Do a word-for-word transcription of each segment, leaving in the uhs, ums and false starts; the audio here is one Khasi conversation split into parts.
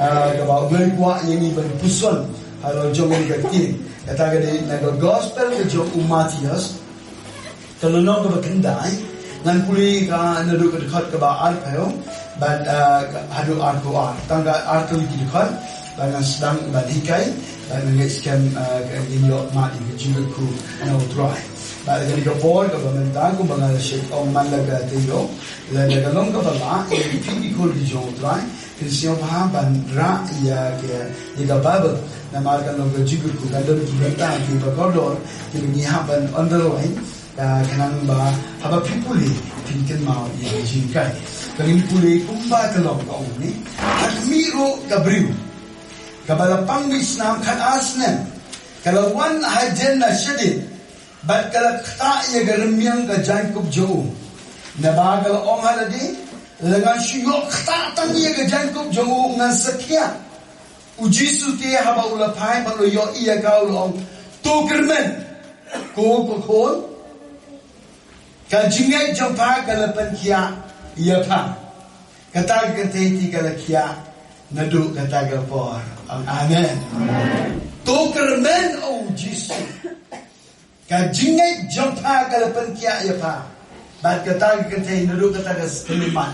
Ah, kaba U Blei u kwah ïa ngi ban puson halor jong kane ka ktien. Kata ka dei na ka gospel ka jong u Mathaios, ka lynnong kaba khyndai, ngan pule ka naduh ka dkhot kaba arphew bad, ah, haduh arphew ar. Tang ka arphew tylli ki dkhot, bad ngan sdang ban hikai, bad ngan ngeit skhem, ah, ka ngin ïoh mad ïa ka jingkyrkhu na U Trai. Bad ha kane ka por kaba mynta, kumba nga la shu ong man la ka taïew, lada ka long kaba lah ïa phi ki khun ki jong U Trai, phin sngewbha ban rah ïa ka, ïa ka Baibl. Namar kan long ka jingkyrkhu, kan don ki bynta kiba kordor kiba ngi hap ban underline, ah, khnang ba haba phi pule phin kynmaw ïa ka jinghikai. Ka ngin pule kumba ka long, ka ong kumne: Ha khmih ruh ka briew kaba la pang mih snam khatar snem, ka la wan hajan na shadien, bad ka la ktah ïa ka rmiang ka jaiñkup jong u. Naba ka la ong ha lade: Lada ngan shu ïoh ktah tang ïa ka jaiñkup jong u, ngan sa khiah. U Jisu te haba u la phai bad u la ïohi ïa ka, u la ong: To kyrmen, ko ka khun, ka jingngeit jong pha ka la pynkhiah ïa pha. Kata ka kynthei te ka la khiah naduh kata ka por. Amen. To kyrmen, O Jisu, ka jingngeit jong pha ka la pynkhiah ïa pha. Bad kata ka kynthei naduh kata ka khyllipmat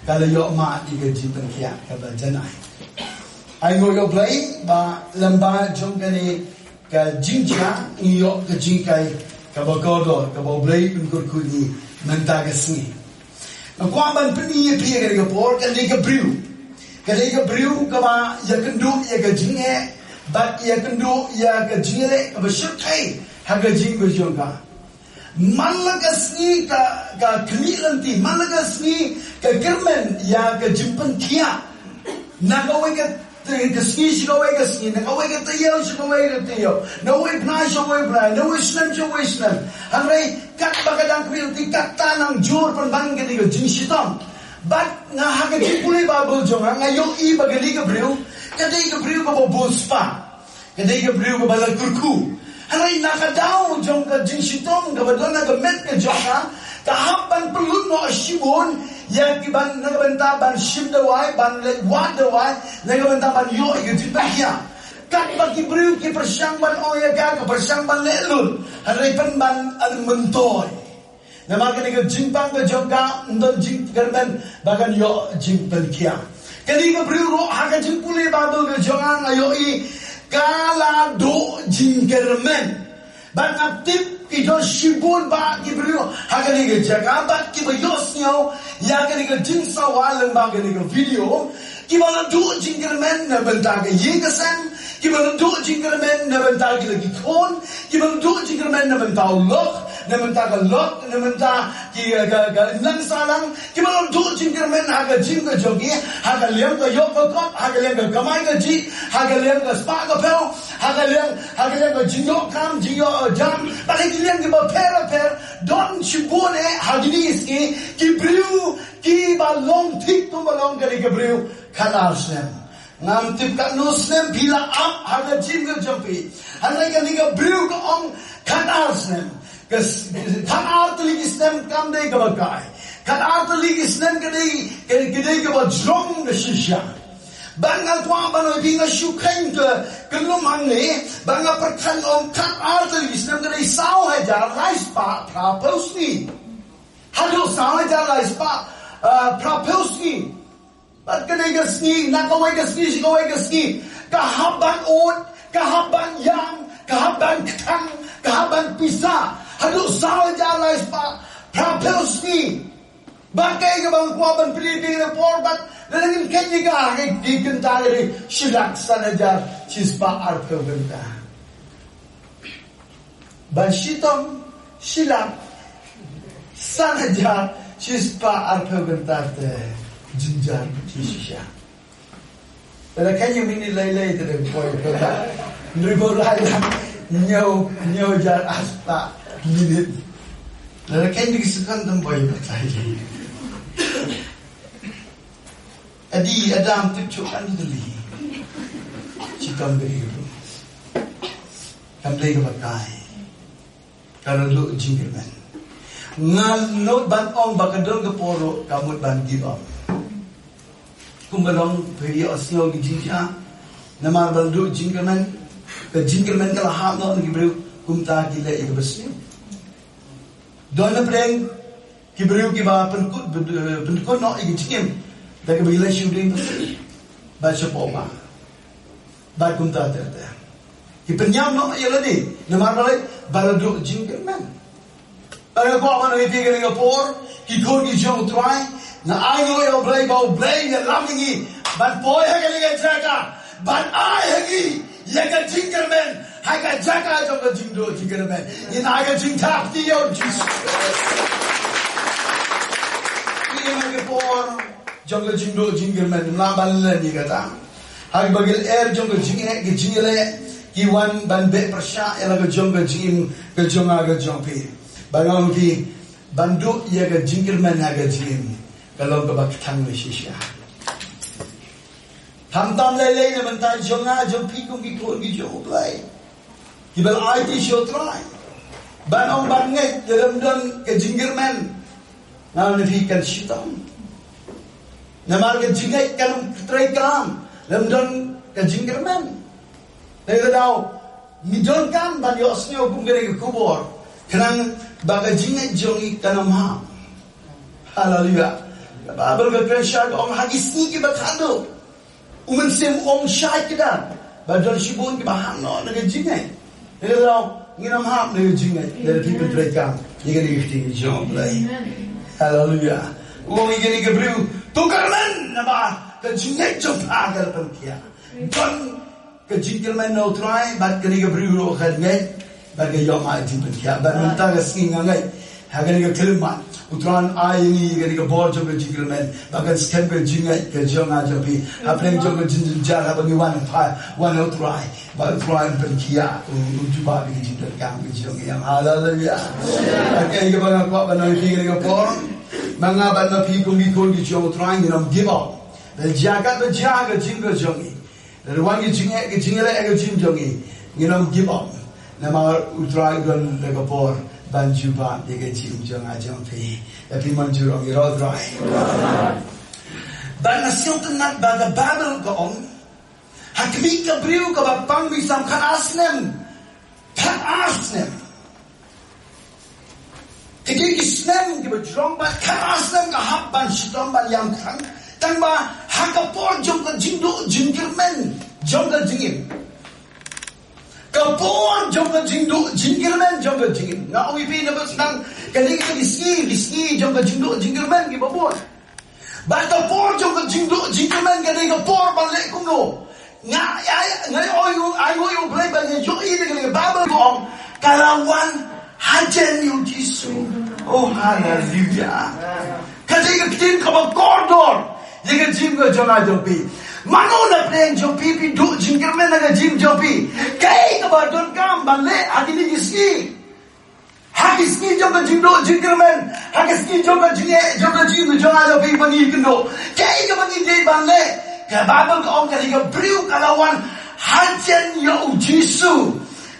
ka la ïoh mad ïa ka jingpynkhiah kaba janai. Ai nguh ïa U Blei ba lyngba jong kane ka jingjia ngi ïoh ka jinghikai kaba kordor kaba U Blei un kyrkhu ïa ngi mynta ka sngi. Nga kwah ban pyni ïa phi ha kane ka por, kane ka briew, kane ka briew kaba ïakynduh ïa ka jingeh bad ïakynduh ïa ka jingeh kaba shyrkhei ha ka jingim jong ka. Man la ka sngi ka, ka khmih lynti, man la ka sngi ka kyrmen ïa ka jingpynkhiah. Na kawei ka, ka sngi sha kawei ka sngi, na kawei ka taïew sha kawei ka taïew, na kawei ka bnai sha kawei ka bnai, na kawei ka snem sha kawei ka snem. Hynrei katba ka dang khmih lynti, katta nang jur pynban kane ka jingshitom. Bad nga ha ka jingpule Baibl jong nga, nga ïohi ba kane ka briew ka dei ka briew kaba bun spah. Ka dei ka briew kaba la kyrkhu. Hynrei na ka daw jong ka jingshitom kaba don ha ka met ka jong ka, ka hap ban pynlut noh shibun ïa ki ban, na ka bynta ban shim dawai, ban leit wad dawai, na ka bynta ban ïoh ïa ka jingpynkhiah. Katba ki briew ki pyrshang ban ong ïa ka, ka pyrshang ban leh lut, hynrei pynban, ah, myntoi. Namar kane ka jingpang ka jong ka ym don jingkyrmen ba kan ïoh jingpynkhiah. Kane ka briew ruh ha ka jingpule Baibl ka jong nga, nga ïohi ka la duh jingkyrmen. Bad nga tip ki don shibun bah ki briew ha kane ka jaka bad kiba ïohsngew ïa kane ka jingsawa lyngba kane ka video. Kiba la duh jingkyrmen na bynta ka ïing ka sem, kiba la duh jingkyrmen na bynta ki la ki khun, kiba la duh jingkyrmen na bynta u lok, na bynta ka lok, na bynta ki, ka, ka imlang sahlang, kiba la duh jingkyrmen ha ka jingim ka jong ki, ha ka liang ka ïoh ka kot, ha ka liang ka kamai kajih, ha ka liang ka spah ka phew, ha ka liang, ha ka liang ka jingïoh kam, jingïoh, eh, jam, bad ha ki liang kiba pher pher, don shibun eh ha kine ki sngi ki briew kiba long thik kumba long kane ka briew khatar snem. Ngam tip katno snem phi la ap ha ka jingim ka jong phi. Hynrei kane ka briew ka ong khatar snem. Ka s-, khatar tylli ki snem kam dei kaba kai. Khatar tylli ki snem ka dei, ka, ka dei kaba jrong ka shisha. Bad nga kwah ban ong ïa phi, nga shu kheiñ ka, ka lum hangne, bad nga pyrkhat, ong khatar tylli ki snem ka dei saw hajar lai spah phra phew sngi. Haduh saw hajar lai spah, ah, phra phew sngi. Bad kane ka sngi, na kawei ka sngi sha kawei ka sngi, ka hap ban ud, ka hap ban ïam, ka hap ban kthang, ka hap ban pisa. Haduh saw hajar lai spah phra phew sngi. Bad kaei kaba nga kwah ban pyni ïa phi ha kane ka por, bad lada ngin kheiñ ïa ka ha ki kynta, ka dei shi lak san hajar shi spah arphew kynta. Ban shitom shi lak san hajar shi spah arphew kynta te jynjar shi shisha. Lada kheiñ ïa minit lai lai te dei poi poi. Hynriew phew lai lak hynñiew, hynñiew hajar ar spah minit. Lada kheiñ da ki second te poi poi lai lai. Adi, Adam, tip shuh kan deli. Shitom deli. Kam dei kaba kai. Ka la duh jingkyrmen. Nga nud ban ong ba ka don ka por ruh ka mut ban give up. Kumba long phi ïohsngew ki jingjia. Namar ba la duh jingkyrmen, ka jingkyrmen ka la hap noh na ki briew, kumta ki leh ïa kaba sniew. Don na pdeng ki briew kiba pynkut, pynkut noh ïa ki jingim da kaba ki leh shuh ding bad shapoh ma. Bad kumta ter ter. Ki pynïap noh ïa lade namar balei? Ba la duh jingkyrmen. Nga kwah ban ong ïa phi kane ka por, ki khun ki jong U Trai, nga ainguh ïa U Blei ba U Blei un ïalam ïa ngi ban poi ha kane ka jaka, ban ai ha ngi ïa ka jingkyrmen ha ka jaka jong ka jingduh jingkyrmen. Ngin ai ka jingthap ïa U Jisu. Ïa kane ka por jong ka jingduh jingkyrmen, ym lah ban len ïa kata. Ha kaba ki lyer jong ka jingeh, ka jingeh, ki wan ban beh pyrshah ïa la ka jong ka jingim ka jong nga ka jong phi. Ba nga ong phi, ban duh ïa ka jingkyrmen ha ka jingim ka long kaba kthang shisha. Khamtam lei lei na bynta jong nga jong phi kum ki khun ki jong U Blei. Kiba la aiti sha U Trai ban ong ban ngeit, lada ym don ka jingkyrmen, nga ong ïa phi kan shitom. Namar ka jingngeit kan ym treikam lada ym don ka jingkyrmen. Te ka daw ngi donkam ban ïohsngew kum kane ka khubor, khnang ba ka jingngeit jong ngi kan ym hap. Haleluya. Ka Baibl ka kren shai ka ong ha ki sngi kiba khatduh, U Mynsiem u ong shai kdar ba don shibun kiba hap noh na ka jingngeit. Te ka daw ngin ym hap na ka jingngeit lada phi pyntreikam ïa kane ka ktien jong U Blei. Haleluya. U ong ïa kane ka briew, to kyrmen namar ka jingngeit jong pha ka la pynkhiah. Don ka jingkyrmen na U Trai bad kane ka briew ruh ka ngeit bad ka ïoh ma ka jingpynkhiah. Bad mynta ka sngi nga ngeit ha kane ka khyllipmat U Trai un ai ïa ngi kane ka bor jong ka jingkyrmen ba kan skhem ka jingngeit ka jong nga jong phi hapdeng jong ka jingjynjar haba ngi wan ha, wan ha U Trai. Ba U Trai un pynkhiah, un, un jubab ïa ka jingdonkam ka jong ngi. Haleluya. Ka dei kaba nga kwah ban ong ïa phi kane ka por. Ma nga bad ma phi kum ki khun ki jong U Trai ngin ym give up. Lada jia katba jia ha ka jingim ka jong ngi, lada wan ki jingeh, ki jingeh ha ka jingim jong ngi, ngin ym give up. Namar U Trai u don da ka bor ban jubab ïa ka jingim jong nga jong phi. Lada phi mon jur ong ïaroh U Trai. Bad nga sngewtynnat ba ka Baibl ka ong, ha khmih ka briew kaba pang bisan khatar snem. Khatar snem. Ka dei ki snem kiba jrong bad khatar snem ka hap ban shitom ban ïam tang. Tangba ha ka por jong ka jingduh jingkyrmen jong ka jingim, ka por jong ka jingduh jingkyrmen jong ka jingim, nga ong ïa phi na ba sdang ka dei ki sngi, ki sngi jong ka jingduh jingkyrmen kiba bun. Bad ka por jong ka jingduh jingkyrmen ka dei ka por ban leh kumno? Nga, nga, nga, oi, oi, oi, oi, Blei, ba nga ïohi da ka Baibl ka ong ka la wan hajan ïa U Jisu. Oh, haleluya. Ka dei ka ktien kaba kordor ïa ka jingim ka jong nga jong phi. Mano na pdeng jong phi phi duh jingkyrmen ha ka jingim jong phi? Kaei kaba donkam ban leh ha kine ki sngi? Ha ki sngi jong ka jingduh jingkyrmen, ha ki sngi jong ka jingeh jong ka jingim jong nga jong phi ba ngi kynduh, kaei kaba ngi dei ban leh? Ka Baibl ka ong ka dei ka briew ka la wan hajan ïa U Jisu.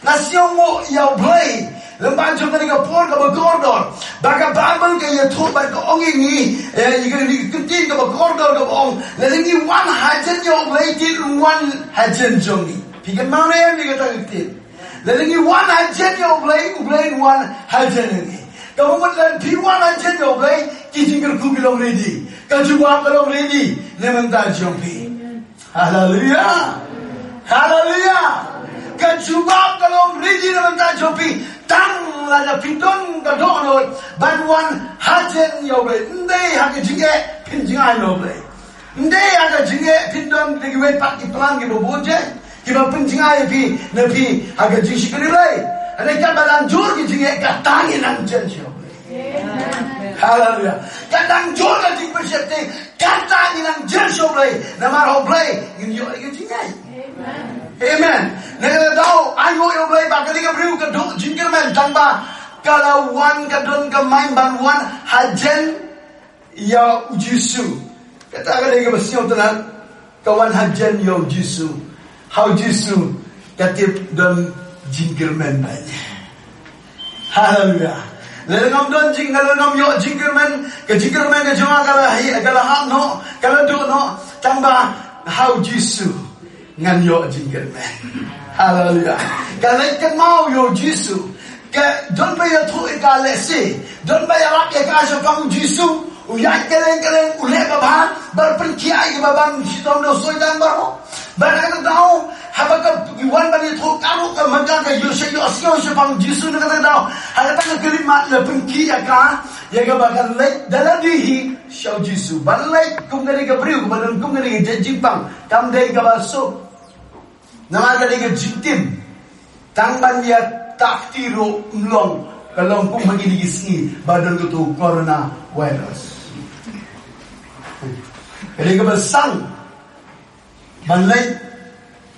Nga sngewnguh ïa U Blei lem bad jong kane ka por kaba kordor ba ka Baibl ka ïathuh bad ka ong ïa ngi, eh, ïa kane ka ktien kaba kordor kaba ong lada ngi wan hajan ïa U Blei, te un wan hajan jong ngi. Phi kynmaw ne em ïa kata ka ktien? Lada ngi wan hajan ïa U Blei, U Blei un wan hajan ïa ngi. Ka mut lada phi wan hajan ïa U Blei, ki jingkyrkhu ki long ready, ka jubab ka long ready na bynta jong phi. Haleluya. Haleluya. Ka jubab ka long ready na bynta jong phi. Tang lada phi don ka dohnud ban wan hajan ïa U Blei. Ym dei ha ka jingeh phin jngai na U Blei. Ym dei ha ka jingeh phin don da kiwei pat ki plan kiba bun jait kiba pynjngai ïa phi, na phi ha ka jingshakri Blei. Hynrei katba dang jur ki jingeh, kata ngi nang jan sha U Blei. Haleluya. Katba dang jur ka jingpynsheptieng, kata ngi nang jan sha U Blei. Namar ha U Blei ngin ïoh ïa ka jingngeit. Amen. Na kata ka daw, ai nguh ïa U Blei ba kane ka briew ka duh jingkyrmen tang ba ka la wan, ka don ka main ban wan hajan ïa U Jisu. Kata ka dei kaba sngewtynnat, ka wan hajan ïa U Jisu. Ha U Jisu ka tip don jingkyrmen bad ïa. Haleluya. Lada ngam don jing, lada ngam ïoh jingkyrmen, ka jingkyrmen ka jong nga ka la hi, ka la hap noh, ka la duh noh. Tang ba ha u Jisu ngan ïoh jingkyrmen. Haleluya. Ka leit kynmaw ïa u Jisu. Ka don ba ïathuh ïa ka lehse. Don ba ïarap ïa ka shaphang u Jisu. U ïaid kylleng kylleng, u leh babha, bad pynkhiah ïa kiba ban shitom da u Soitan baroh. Bad ha kata ka daw, haba ki wan ban ïathuh ka ruh ka manga ka ïoh sha ïoh sha shaphang u Jisu na kata ka daw. Ha kata ka khyllipmat la pynkhih ïa ka, ïa kaba kan leit da lade hi sha u Jisu. Ban leit kum kane ka briew, ba don kum kane ka jait jingpang, kam dei kaba suk. Namar ka dei ka jingtim. Tang ban ïa tak ti ruh ym long, ka long kum ha kine ki sngi ba don kato u corona virus. Ka dei kaba sang ban leit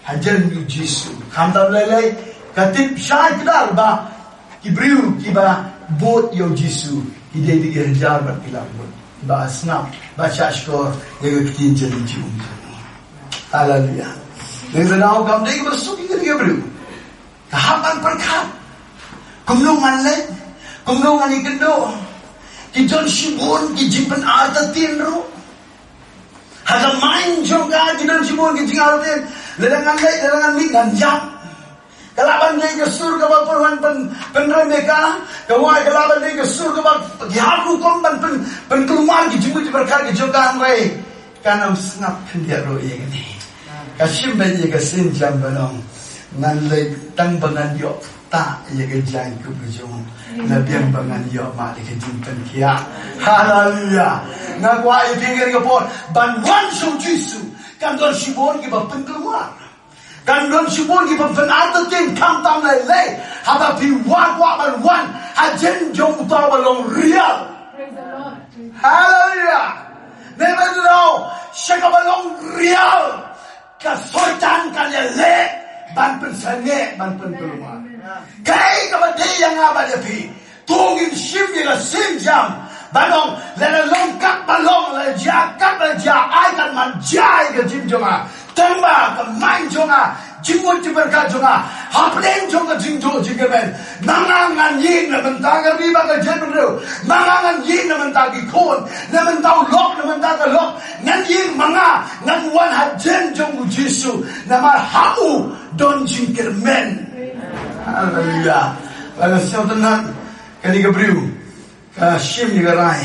hajan u Jisu. Khamtam lei lei, ka tip shai kdar ba ki briew kiba bud ïa u Jisu ki dei da ki hajar bad ki lak bud. Ba sngap, ba shahshkor ïa ka ktien jong u Jisu. Haleluya. Dei ba nang kam dei ba suk ïa ka briew. Ka hap ban pyrkhat. Kumno ngan leit? Kumno ngan ïakynduh? Ki don shibun ki jingpynartatien ruh. Ha ka mind jong ka ki don shibun ki jingartatien. Lada ngan leit, lada ngan mih, ngan ïap. Ka lah ban dei ka sur kaba pynwan pyn, pynrem ïa ka. Ka wai ka lah ban dei ka sur kaba ki hap rukom ban pyn, pynkulmar ki jingmut jingpyrkhat ki jong ka, hynrei kan ym sngap khyndiat ruh ïa kane. Ka shim beit ïa ka sienjam ban ong, ngan leit tang ba ngan ïoh ktah ïa ka jaiñkup ka jong u. La biang ba ngan ïoh mad ïa ka jingpynkhiah. Haleluya. Nga kwah ïa phi ha kane ka por ban wan sha u Jisu. Kan don shibun kiba pynkulmar. Kan don shibun kiba pynartatien, khamtam lei lei. Haba phi kwah ban wan hajan jong uta uba long rial. Haleluya. Neba dei sha kaba long rial. Ka Soitan kan ïaleh ban pynsangeh, ban pynkulmar. Kaei kaba dei ïa nga bad ïa phi? To ngin shim ïa ka sienjam ban ong, lada long katba long, lada jia katba jia, ai katba jia ïa ka jingim jong nga. Tang ba ka mind jong nga, jingmut jingpyrkhat jong nga, hapdeng jong ka jingduh jingkyrmen. Ma nga ngan ïeng na bynta ka ri bad ka jaitbynriew. Ma nga ngan ïeng na bynta ki khun, na bynta u lok, na bynta ka lok. Ngan ïeng ma nga, ngan wan hajan jong u Jisu. Namar ha u don jingkyrmen. Haleluya. Ba ka sngewtynnat kane ka briew ka shim ïa ka rai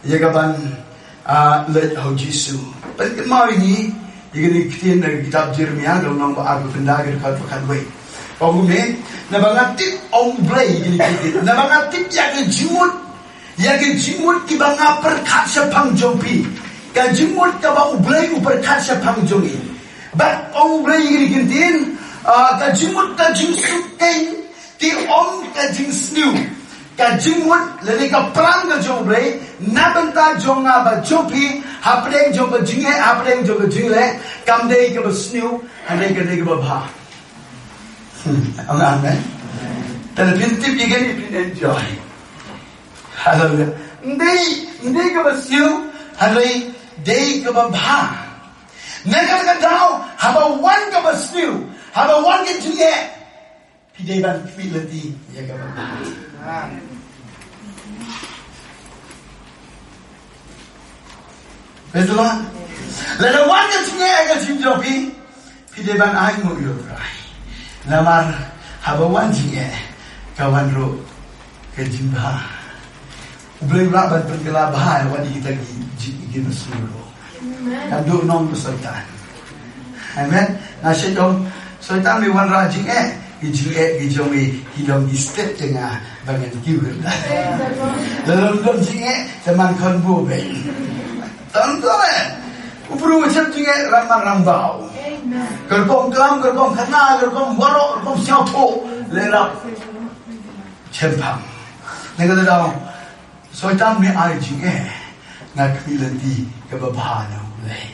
ïa ka ban, ah, leit ha u Jisu. Pynkynmaw ïa ngi ïa kane ka ktien na ka kitab Jeremiah, ka lynnong ba arphew khyndai, ka dkhot ba khatwei. Ka ong kumne, naba nga tip, ong U Blei, ïa kane ka ktien. Naba nga tip ïa ka jingmut, ïa ka jingmut kiba nga pyrkhat shaphang jong phi. Ka jingmut kaba U Blei u pyrkhat shaphang jong ngi. Bad ong U Blei ïa kane ka ktien, ah, ka jingmut ka jingsuk keiñ, te ym ka jingsniew. Ka jingmut lane ka plan ka jong U Blei na bynta jong nga bad jong phi, hapdeng jong ka jingeh, hapdeng jong ka jingleh, kam dei kaba sniew, hynrei ka dei kaba bha. Hmm, amen, amen. Te lada phin tip ïa kane phin enjoy. Haleluya. Ym dei, ym dei kaba sniew, hynrei dei kaba bha. Na kata ka daw, haba wan kaba sniew, haba wan ka jingeh, phi dei ban khmih lynti ïa kaba bha. Praise the Lord. Lada wan ka jingeh ha ka jingim jong phi, phi dei ban ai nguh ïa U Trai. Namar haba wan jingeh, ka wan ruh ka jingbha. U Blei u lah ban pynkylla bha ïa wat ïa kita ki jing, ki jingmynsiem ruh. Amen. Kan duh nong u Soitan. Amen. Nga shu ong, Soitan, me wanrah jingeh, ki jingeh ki jong me ki long ki step jong nga ba ngan kiew kyrdan. Lada ym don jingeh, te man khon bua beit. Tang to eh. U briew u shem jingeh, rangbah rangbah. Amen. Ka rukom klam, ka rukom khana, ka rukom warok, ka rukom sngewthuh, leh rap. Chempang. Na kata ka daw, Soitan, me ai jingeh, nga khmih lynti kaba bha na U Blei.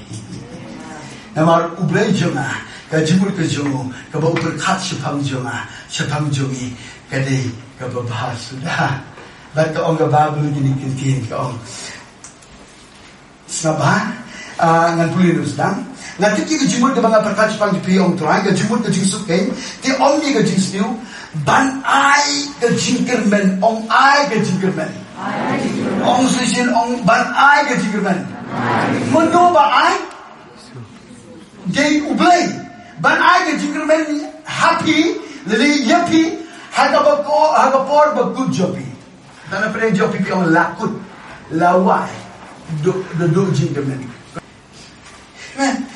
Namar U Blei jong nga, ka jingmut ka jong u, kaba u pyrkhat shaphang jong nga, shaphang jong ngi, ka dei kaba bha suda. Bad ka ong ka Baibl kine ki ktien, ka ong, sngap bha, ah, ngan pule ruh sdang. Nga tip ïa ka jingmut kaba nga pyrkhat shaphang jong phi, ong Trai, ka jingmut ka jingsuk keiñ, te ym ïa ka jingsniew, ban ai ka jingkyrmen, ong ai ka jingkyrmen. Ong shisien, ong ban ai ka jingkyrmen. Mano ba ai? Dei U Blei ban ai ka jingkyrmen ha phi, lane ïa phi, ha kaba ko, ha ka por ba kut jong phi. Tang na pdeng jong phi phi ong la kut, la wai, duh, duh, duh jingkyrmen. Amen.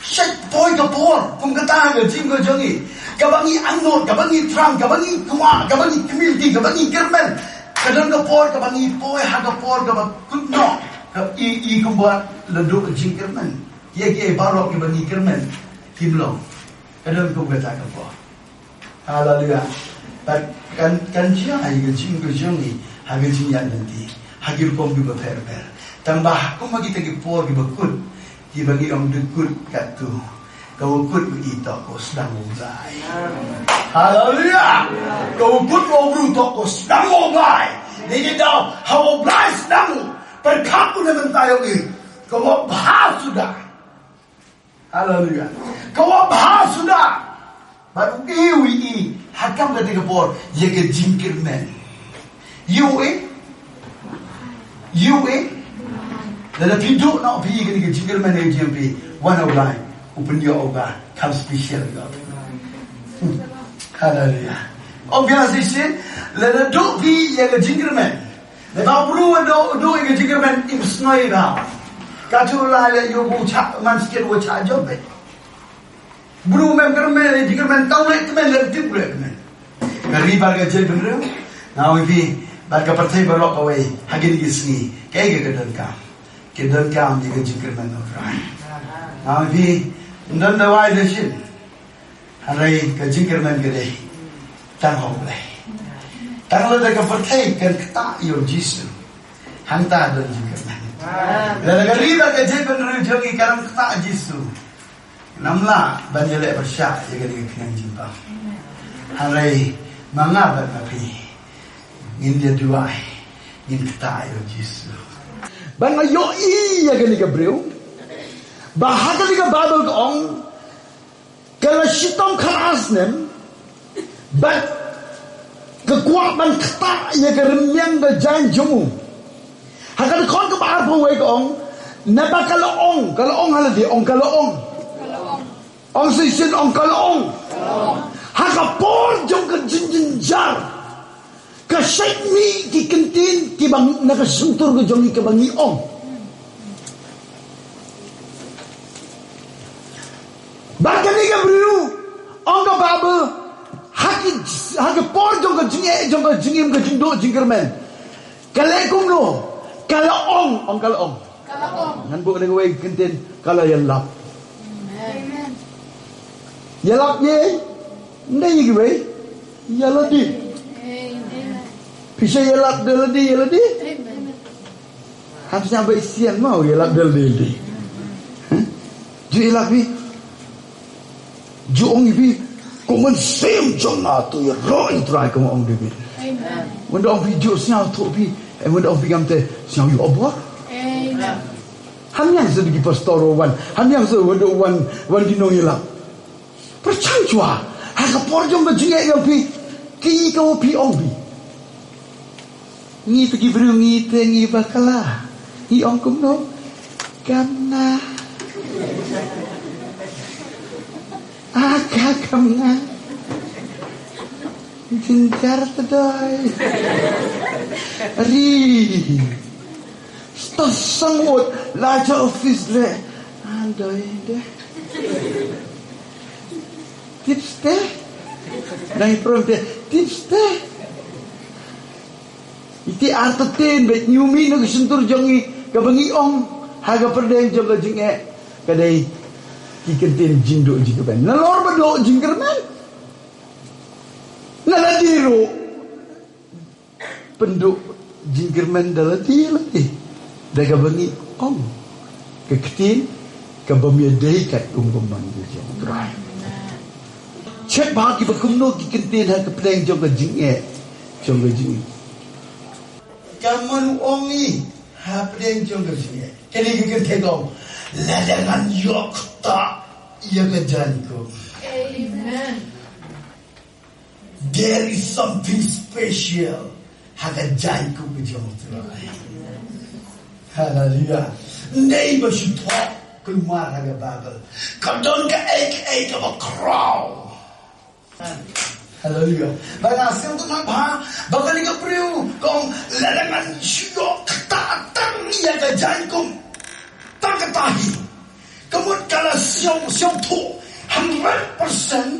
Shet poi ka por kum kata ka jingkyrmen jong ngi. Kaba ngi angnud, kaba ngi thrang, kaba ngi kwah, kaba ngi kmie, kaba ngi kyrmen. Ka don ka por kaba ngi poi ha ka por kaba kut noh. Ka i, i kumba la duh jingkyrmen. Ïa ki baroh kiba ngi kyrmen kim long. Ka don kum kata ka por. Haleluya. Bad kan, kan jia ïa ka jingkyrmen jong ngi ha ka jingïaid lynti, ha ki rukom kiba pher pher. Tang ba ha kum ha kita ki por kiba kut, kiba ngi ong dei kut katto. Ka wa kut wa i toh ka wa sdang wa Blai. Haleluya. Ka wa kut wa bru toh ka wa sdang wa Blai. Dei dei daw ha wa Blai sdang u pyrkhat u na mynta ïa u, ka wa bha suda. Haleluya. Ka wa bha suda. Bad u i, u i ha kam kata ka por ïa ka jingkyrmen. U i, u i. Lada phi duh noh phi ïa kane ka jingkyrmen ïa ka jingim phi, wan ha u Blai, u pynïoh u ka kam special ïa phi. Haleluya. Obviously, lada duh phi ïa ka jingkyrmen. Lada u bru u duh, u duh ïa ka jingkyrmen, im snoi ba. Ka tu la le ïa u bu cha man sket u cha jop eh. Bru mem kyrmen, ïa jingkyrmen, tau le kmen, le tip le kmen. Ka ri bad ka jaitbynriew. Nga ong ïa phi, bad ka pyrthei baroh kawei, ha kine ki sngi. Kaei ka donkam? Ka donkam ïa ka jingkyrmen na u Trai. Nga ong ïa phi, ym don dawai da shin. Hynrei ka jingkyrmen ka dei tang ha u Blei. Tang lada ka pyrthei kan ktah ïa u Jisu, hangta don jingkyrmen. Lada ka ri bad ka jaitbynriew jong ngi kan ktah Jisu, ngam lah ban ïaleh pyrshah ïa kane ka khñiang jingpang. Hynrei ma nga bad ma phi ngin ïa duwai, ngin ktah ïa u Jisu. Ba nga ïohi ïa kane ka briew ba ha kane ka Baibl ka ong ka la shitom khatar snem, bad ka kwah ban ktah ïa ka rynmiang ka jaiñ jong u. Ha ka dkhot kaba arphew wei ka ong, naba ka la ong, ka la ong ha lade, ong ka la ong. Ong shisien, ong ka la ong. Ha ka por jong ka jingjynjar. Ka shait mih ki kyntien kiba na ka shyntur ka jong ngi kaba ngi ong. Bad kane ka briew, ong ka Baibl, ha ki, ha ka por jong ka jingeh, jong ka jingim, ka jingduh jingkyrmen. Ka leh kumno, ka la ong, ong ka la ong. Ka la ong. Ngan buh na kawei ka kyntien, ka la ïalap. Amen. Ïalap ïa, ym dei ïa kiwei. Ïa lade. Amen. Phi sa ïalap da lade, ïa lade. Amen. Ham sñiaw ba i sian mo ïalap da lade, lade. Huh? Ju ïalap phi. Ju ong ïa phi. Ko mynsiem jong nga to ïaroh ïa u Trai, kum ong David. Amen. Wanda ong phi ju sñiaw to phi. Eh, wanda ong phi ngam te sñiaw ïoh bor. Amen. Hangne sa ki pastor wan. Hangne sa wanda wan, wan ki nongïalap. Pyrshang shuwa, ha ka por jong ka jingeh jong phi, ki ka wa phi ong phi. Ngi te ki briew ngi te ngi bakla. Ngi ong kumno? Kam na. Ah, ka kam na. Jynjar te doi. Ri. Sto sangwut la ja office le. Andoi de. Tips te. Dang i prom te. Tips te. Iti artatien bet ñiumi na ka shyntur jong ngi kaba ngi ong ha ka pyrthei jong ka jingeh. Ka dei ki kyntien jingduh jingkyrmen. Nalor ba duh jingkyrmen. Na la diru. Pynduh jingkyrmen da lade lade. Da kaba ngi ong. Ka ktien, kaba mih dei kat um kumban ka jong u Trai. Check ba kiba kumno ki kyntien ha ka pdeng jong ka jingeh. Jong ka jingeh. Ka mon u ong i ha pdeng jong ka jingeh. Kane ka kynthei ka ong. Lada ngan ïoh ktah ïa ka jaiñkup. Amen. There is something special ha ka jaiñkup ka jong u Trai. Haleluya. Ym dei ba shu thoh Kulmar ha ka Baibl. Ka don kaei kaei kaba khraw. Haleluya. Ba nga sngewthuh na ba, ba kane ka briew, ka ong, lada ngan shu ïoh ktah tang ïa ka jaiñkup tang katta hi, ka mut ka la sngewthuh hundred percent,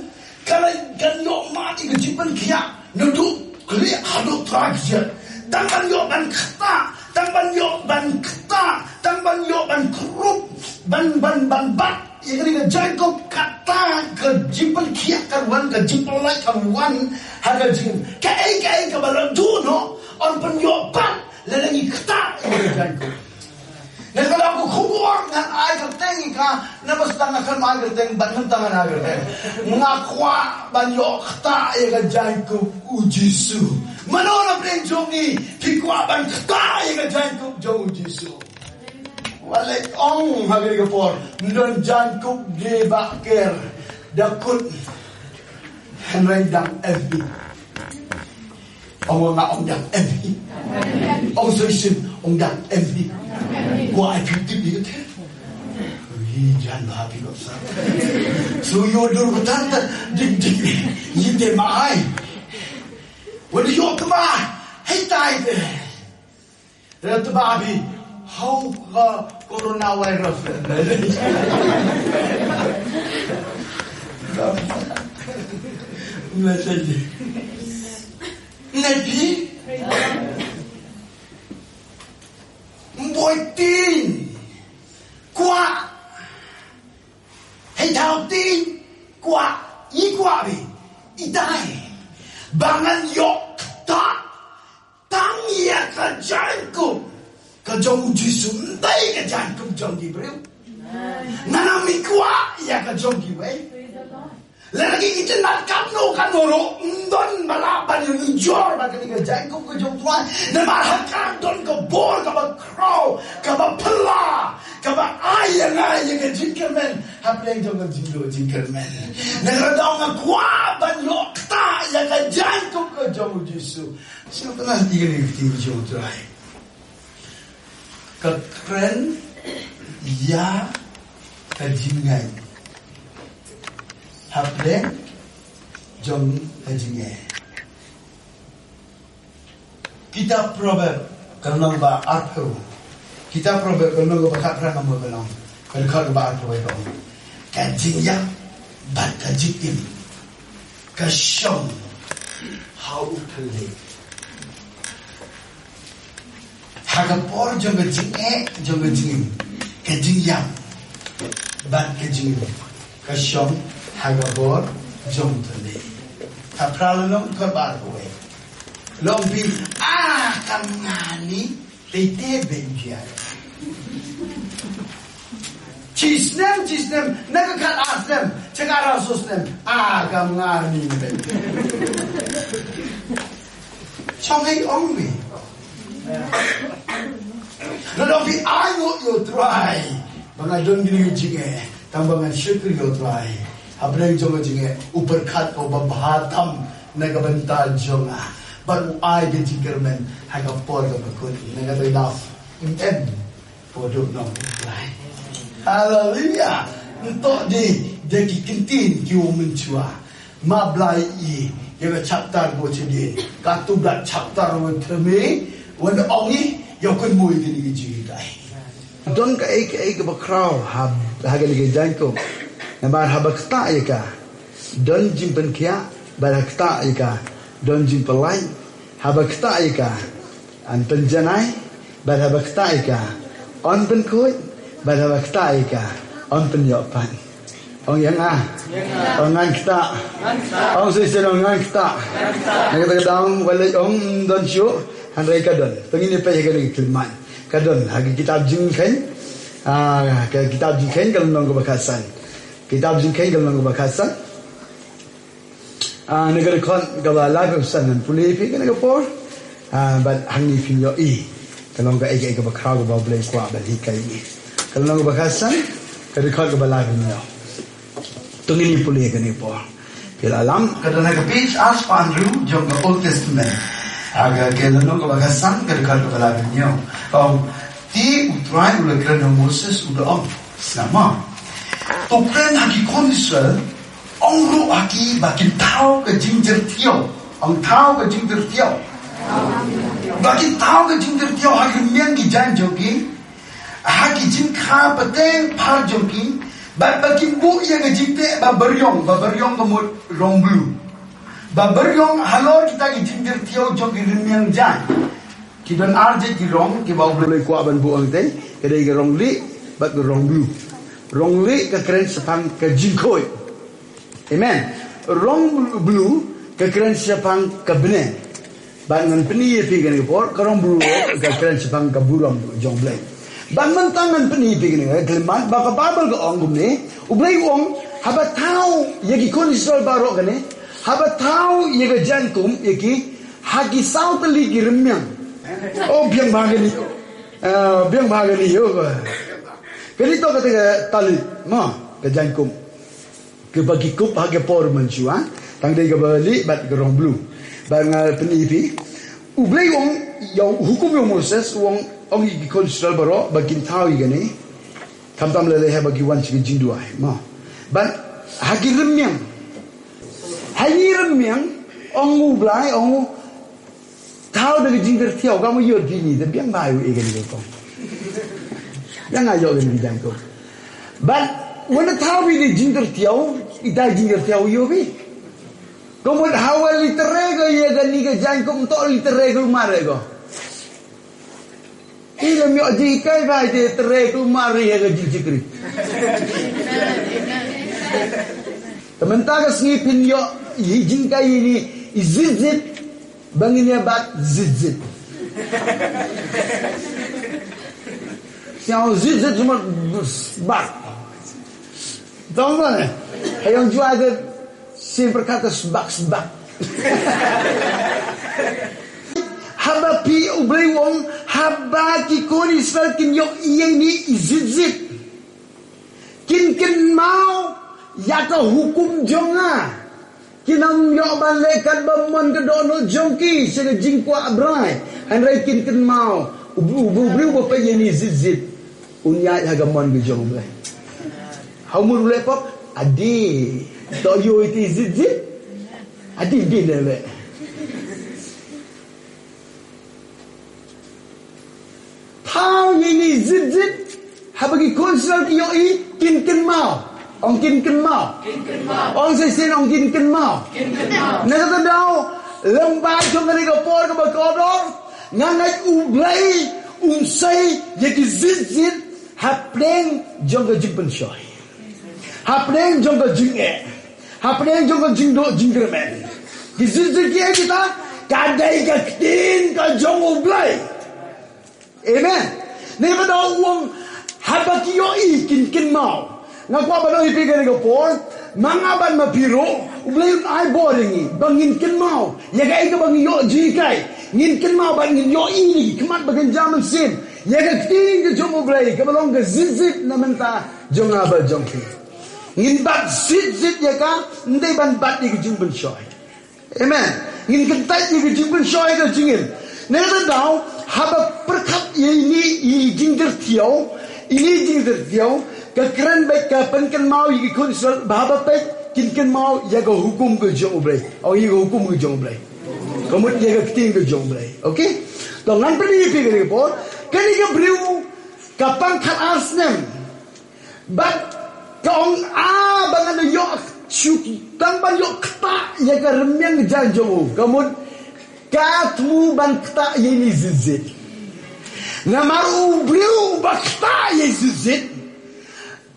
ka la kan ïoh mad ïa ka jingpynkhiah naduh khlieh haduh trai kjat. Tang ban ïoh ban ktah, tang ban ïoh ban ktah, tang ban ïoh ban krup, ban, ban, ban bat ïa kane ka jaiñkup, kata ka jingpynkhiah ka wan, ka jingpyllait ka wan ha ka jingim. Kaei kaei kaba la duh noh, yn pynïoh pat lada ngi ktah ïa ka jaiñkup. Nga ka la ku khubor ngan ai kyrteng ïa ka, namar sdang nga khlem ai kyrteng, bad mynta ngan ai kyrteng. Nga kwah ban ïoh ktah ïa ka jaiñkup u Jisu. Mano na pdeng jong ngi ki kwah ban ktah ïa ka jaiñkup jong u Jisu? Wat leit ong ha kane ka por, ym don jaiñkup de bah ker, da kut, hynrei dang em hi. Ong nga ong dang em hi. Ong shisien, ong dang em hi. Kwah ai phi tip ïa ka the. Hi jan ba phi lo sa. So ïoh dur batan ta dik dik. Ïa te ma ai. Wat ïoh te ma. Hei tai te. Te ba phi. Hau ka coronavirus. Message. Napi? Mboi tin. Kwah. Hei thaw tin. Kwah. I kwah bi. I tai. Ba ngan ïoh ktah tang ïa ka jaiñkup ka jong u Jisu, ym dei ka jaiñkup jong ki briew. Ngan ym kwah ïa ka jong kiwei. Lada ki itynnad katno katno ruh, ym don ba lah ban ïanujor bad kane ka jaiñkup ka jong u Trai. Namar ha ka don ka bor kaba khraw, kaba phylla, kaba ai ïa nga ïa ka jingkyrmen hapdeng jong ka jingduh jingkyrmen. Ngan ym kwah ban ïoh ktah ïa ka jaiñkup ka jong u Jisu. Sngewtynnad ïa kane ka ktien jong u Trai. Ka kren ïa ka jingngeit hapdeng jong ka jingeh. Kitab Proverb ka lynnong ba arphew. Kitab Proverb ka lynnong ba khatphra, ka mut ka long, ka dkhot ba arphew ka ong, ka jingïap bad ka jingim ka shong ha u thylliej. Ha ka por jong ka jingeh, jong ka jingim, ka jingïap bad ka jingim ka shong ha ka bor jong u thylliej. Khatphra lynnong, dkhot ba arphew wei. Long phi, ah, kam ngani. Te te ben jia. Chi snem, chi snem, na ka khat ar snem, cha ka ar snem, ah, kam ngani ben. Shong hei ong mi. Na dong phi ai ngut ïa u Trai. Ba nga don kine ki jingeh. Tang ba ngan shukor ïa u Trai hapdeng jong ka jingeh, u pyrkhat ko ba bha tam na ka bynta jong nga. Bad u ai ka jingkyrmen ha ka por kaba kut. Na ka bynta im em. Ko duk nong u Trai. Haleluya. Nto di de ki ktien ki u mynshuwa. Ma Blai i ïa ka chapter ko chadien. Ka tu da chapter wa thymme. Wan ong i ïa kun mui kini ki jingdai. Don kaei kaei kaba khraw ha, ha kane ka jaiñkup. Namar haba ktah ïa ka, don jingpynkhiah, bad haba ktah ïa ka, don jingpyllait, haba ktah ïa ka, yn pynjanai, bad haba ktah ïa ka, yn pynkhuid, bad haba ktah ïa ka, yn pynïoh pat. Ong ïa nga. Ong ngan ktah. Ong shisien ong ngan ktah. Na kata ka daw wat leit ong don shuh. Hynrei ka don. Pynngin ïa peit ha kane ka khyllipmat. Ka don ha ka kitab Jingkheiñ. Ah, ka kitab Jingkheiñ ka lynnong kaba khatsan. Kitab Jingkheiñ ka lynnong kaba khatsan. Ah, na ka dkhot kaba laiphew san ngan pule ïa phi kane ka por. Ah, bad hangne phin ïohi. Ka long kaei kaei kaba khraw kaba U Blei u kwah ban hikai ïa ngi. Ka lynnong kaba khatsan, ka dkhot kaba laiphew hynñiew. To ngin ïa pule kane ka por. Phi la lam, ka don ha ka page arspah hynriew jong ka Old Testament. Ha ka, ka lynnong kaba khatsan, ka dkhot kaba laiphew hynñiew. Ka ong, te U Trai u la kren ha u Moses u da ong. Sngap mo. To kren ha ki khun Israel, ong ruh ha ki ba kin thaw ka jingjyrthiaw. Ong thaw ka jingjyrthiaw. Ba kin thaw ka jingjyrthiaw ha ki rmiang ki jaiñ jong ki. Ha ki jingkha pateng phar jong ki. Ba, ba kin buh ïa ka jingteh ba bariong, ba bariong ka mut rong blue. Ba bariong halor kita ki jingjyrthiaw jong ki rmiang jaiñ. Ki don ar jait ki rong, kiba U Blei u kwah ban buh hangtei, ka dei ka rong lieh, bad ka rong blue. Rong lieh ka kren shaphang ka jingkhuid. Amen. Rong blue ka kren shaphang ka bneng. Bad ngan pyni ïa phi kane ka por, ka rong blue ka kren shaphang ka burom jong U Blei. Bad mynta ngan pyni ïa phi kane ka khyllipmat, ba ka Baibl ka ong kumne, U Blei u ong, haba thaw ïa ki khun Israel baroh kane, haba thaw ïa ka jaiñkum ïa ki, ha ki saw tylli ki rmiang. Oh, biang bha kane. Ah, biang bha kane ïa ka. Kane to kata ka tallit, mo, ka jaiñkum. Kaba ki kup ha ka por mynshuwa, tang dei kaba lieh bad ka rong blue. Bad nga pyni ïa phi. U Blei u ong, ïa u hukum ïa u Moses, u ong, ong ïa ki khun Israel baroh, ba kin thaw ïa kane. Khamtam lei lei haba ki wan sha ki jingduwai, mo. Bad ha ki rmiang. Ha ki rmiang, ong U Blei, ong u, thaw da ka jingjyrthiaw, kam ïoh phi ni, da biang bha ïa u ïa kane ka kong. Ïa nga ïoh kane ka jaiñkum. Bad, wan thaw phi da ka jingjyrthiaw, ita jingjyrthiaw ïoh phi. Ka mut hawa leit trei ko ïa kane ka jaiñkum, to leit trei ko mar ko. Ïa lem ïoh jinghikai ba ïa trei ko mar ïa ka jingshakri. Te mynta ka sngi phin ïoh ïa jinghikai ïa ini i zit zit. Ba ngin ïa bat zit zit. Sngewbha zit zit semua bat. Tahu mana? Hayong jua ada sien berkata sebak sebak. Haba phi U Blei u ong, haba ki khun Israel kin ïoh ïa ini i zit zit. Kin kynmaw ïa ka hukum jong nga. Kin ym ïoh ban leh katba mon ka dohnud jong ki sha ka jingkwah brai. Hynrei kin kynmaw. U, u, u briew uba peit ïa ini zit zit, un ïaid ha ka mon ka jong U Blei. Ha u mut u leh pop. Adi. To ïoh iti zit zit. Adi din leh. Thaw ïa ini zit zit. Haba ki khun Israel ki ïohi, kin kynmaw. Ong kin kynmaw. Kin kynmaw. Ong sa shisien ong kin kynmaw. Kin kynmaw. Na kata daw, lem bad jong kane ka por kaba kordor, nga ngeit U Blei un sei ïa ki zit zit hapdeng jong ka jingpynshoi. Hapdeng jong ka jingeh. Hapdeng jong ka jingduh jingkyrmen. Ki zit zit kiei kita, ka dei ka ktien ka jong U Blei. Amen. Nangta u ong, haba ki ïohi kin kynmaw. Nga kwah ban ong ïa phi kane ka por, ma nga bad ma phi ruh, U Blei un ai bor ïa ngi ba ngin kynmaw ïa kaei kaba ngi ïoh jinghikai. Ngin kynmaw bad ngin ïohi na ki khmat ba kynja mynsiem ïa ka ktien ka jong U Blei kaba long ka zit zit na bynta jong nga bad jong phi. Ngin bat zit zit ïa ka, ym dei ban bat ïa ka jingpynshoi. Amen. Ngin kyntait ïa ka jingpynshoi ka jingim. Na kata daw, haba pyrkhat ïa ini i jingjyrthiaw, ini i jingjyrthiaw, ka kren bad ka pynkynmaw ïa ki khun Israel, ba haba peit kin kynmaw ïa ka hukum ka jong U Blei. Oh, ïa ka hukum ka jong U Blei. Ka mut ïa ka ktien ka jong U Blei. Okay? To ngan pyni ïa phi kane ka por, kane ka briew ka pang khatar snem. Bad ka ong, ah, ba ngan ïoh shu tang ban ïoh ktah ïa ka rmiang jaiñ jong u. Ka mut ka thmu ban ktah ïa ini zit zit. Namar u briew ba ktah ïa i zit zit,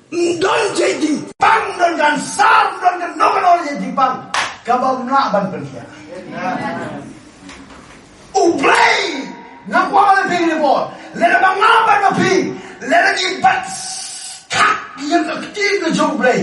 ym don jait jingpang, ym don ka ansar, ym don kano kano jait jingpang kaba um lah ban pynkhiah. U Blei, nga kwah ban pyni ïa phi, lada ma nga bad ma phi, lada ngi bat sbat ïa ka ktien ka jong U Blei,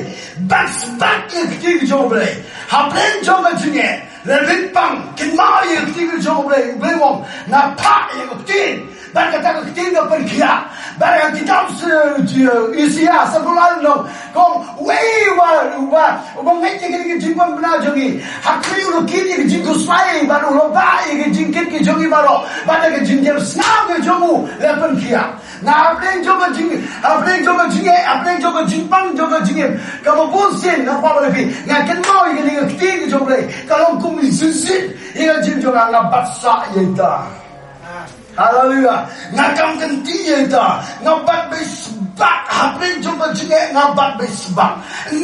bat sbat ïa ka ktien ka jong U Blei. Hapdeng jong ka jingeh, lada phi pang kynmaw ïa ka ktien ka jong U Blei, U Blei u ong, nga phah ïa ka ktien. Bad kata ka ktien ka pynkhiah. Bad ha kitab Isaiah, Isaiah, sa phew lai lynnong, ka ong, uei uba, uba, uba ngeit ïa kane ka jingpynbna jong ngi. Ha khmih u la kit ïa ka jingkhuslai, bad u la bah ïa ka jingkit ka jong ngi baroh. Bad da ka jingjem snam ka jong u la pynkhiah. Na hapdeng jong ka jing, hapdeng jong ka jingeh, hapdeng jong ka jingpang jong ka jingim. Kaba bun sien nga kwah ban ong ïa phi, nga kynmaw ïa kane ka ktien ka jong U Blei. Ka long kum i zizit ïa ka jingim jong nga, nga bat sah ïa ita. Haleluya. Nga kam kynti ïa ita. Nga bat ba isbat, hapdeng jong ka jingeh nga bat ba isbat.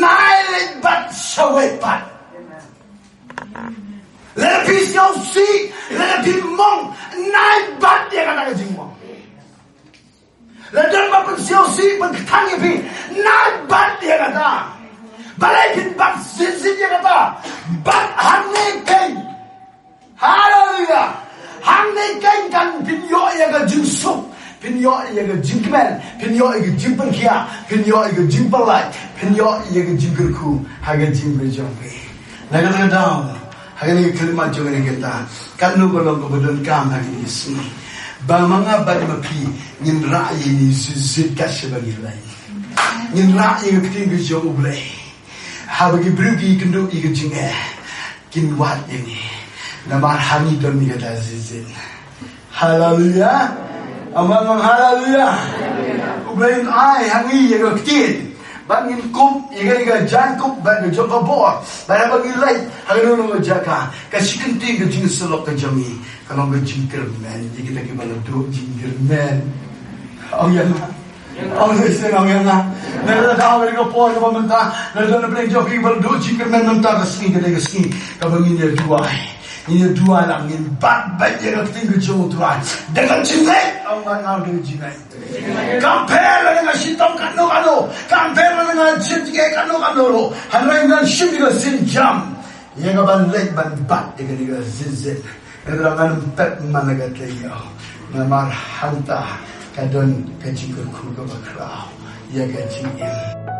Nai leit bat shawei pat. Lada phi sngewsih, lada phi mong, nai bat ïa kata ka jingmong. Lada don ba pynsngewsih, pynkthang ïa phi, nai bat ïa kata. Balei phin bat zizit ïa kata? Bat hangne keiñ. Haleluya. Hangne keiñ kan phin ïoh ïa ka jingsuk, phin ïoh ïa ka jingkmen, phin ïoh ïa ka jingpynkhiah, phin ïoh ïa ka jingpyllait, phin ïoh ïa ka jingkyrkhu ha ka jingim jong phi. Na kata ka daw, ha kane ka khyllipmat jong kane ka kynta, katno ka long kaba donkam ha kine ki sngi, ba ma nga bad ma phi ngin rah ïa ine i zizit kat shaba ngi leit. Ngin rah ïa ka ktien ka jong U Blei. Haba ki briew ki kynduh ïa ka jingeh, kin wad ïa ngi. Namar ha ngi don ïa kata ka zizit. Haleluya. Amen, amen, haleluya. U Blei un ai ha ngi ïa ka ktien. Bad ngin kup ïa kane ka jaiñkup bad ka jong ka bor. Bad haba ngi leit ha kano kano ka jaka, ka shi kyntien ka jingsyllok ka jong ngi ka long ka jingkyrmen ïa kita kiba la duh jingkyrmen. Ong ïa nga. Ong ïa nga. Na kata ka daw, kane ka por kaba mynta, na kata ka daw, na pdeng jong phi kiba la duh jingkyrmen mynta ka sngi, kane ka sngi kaba ngin ïa duwai. Ngin ïa duwai lang, ngin bat beit ïa ka ktien ka jong U Trai. Da ka jingngeit, ong nga, da ka jingngeit. Kam pher lada nga shitom katno katno, kam pher lada nga jin jingeh katno katno ruh, hynrei ngan shim ïa ka sienjam ïa ka ban leit ban bat ïa kane ka zizit. Hynrei ngan pep man ïa kata ïa u. Namar hangta ka don ka jingkyrkhu kaba khraw ïa ka jingim.